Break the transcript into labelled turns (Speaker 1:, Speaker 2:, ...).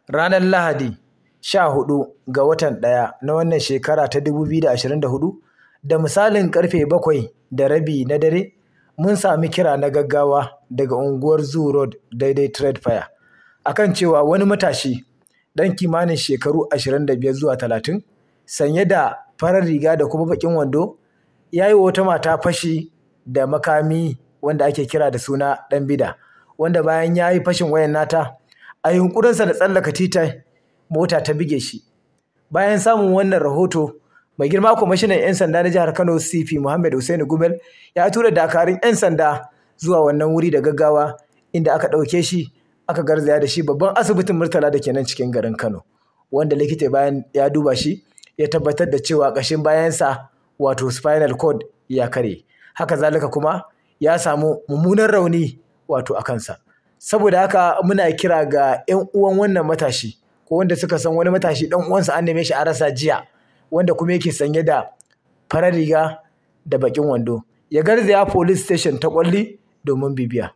Speaker 1: Ranar Lahadi 14 ga watan ɗaya na wannan shekara ta 2024 da misalin karfe 7:30 na dare, mun sami kira na gaggawa daga unguwar Zoo Road daidai Trade Fair akan cewa wani matashi ɗan kimanin shekaru 25 zuwa 30 sanye da farar riga da kuma baƙin wando ya yi wa wata mata fashi da makami wanda ake kira da suna ɗan bida, wanda bayan ya yi fashin wayan nata, a yunƙurinsa na tsallaka titi, mota ta buge shi. Bayan samun wannan rahoto, mai girma kwamishinan 'yan sanda na jihar Kano, CP Muhammad Hussaini Gumel, ya tura dakarun 'yan sanda zuwa wannan wuri da gaggawa, inda aka ɗauke shi aka garzaya da shi babban asibitin Murtala da ke nan cikin garin Kano, wanda likita bayan ya duba shi ya tabbatar da cewa ƙashin bayansa, wato spinal cord, ya karye. Haka zalika kuma ya samu mummunan rauni wato a kansa. Saboda haka muna kira ga 'yan uwan wannan matashi ko wanda suka san wani matashi ɗan uwansa an neme shi an rasa jiya, wanda kuma yake sanye da farar riga da baƙin wando, ya garzaya police station ta Kwalli domin bibiya.